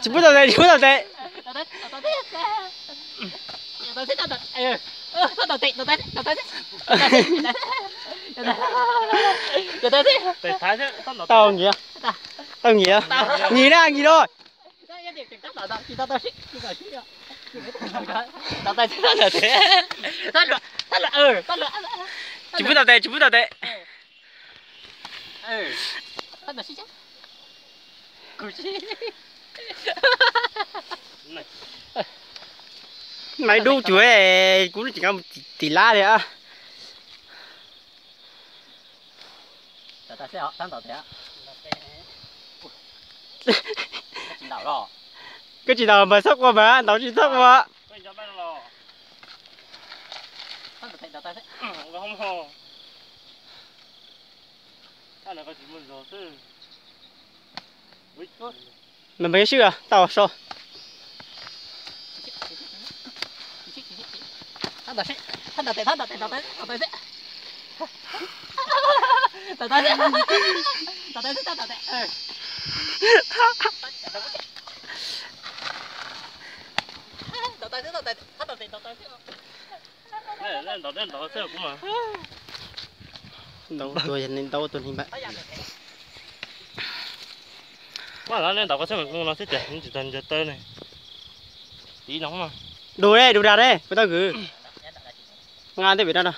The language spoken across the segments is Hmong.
Tsis pub tau tes, tsis pub tau tes. Tau nyias, tau nyias, nyias na, nyias los. Tsis pub tau tes, tsis pub tau tes. Maiv dub cuag, kuv tseem mus tim lab li. Koj tsis ntaus mas txhob qua mas, ntaus tsis txhob qua. Mas npawg Yaj Swb tau so. Ntaus tua, ntaus tua ni npawg. Ntaus xwb mas no xwb tias tsis tau ncaws taw ne. Tiv no, du ne, du dag ne, kuv tau kwv. Nqa ntej pem no.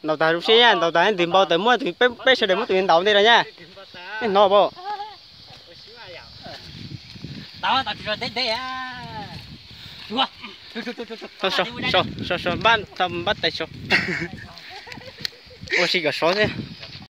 Ntaus tas zoo siab, ntaus tas ntws npau taws muab tus, peb sawv daws muab tus ntaus ntej no nyab. Nej hnov pom? Npab, npab tais so. Ua si kom sov thiab.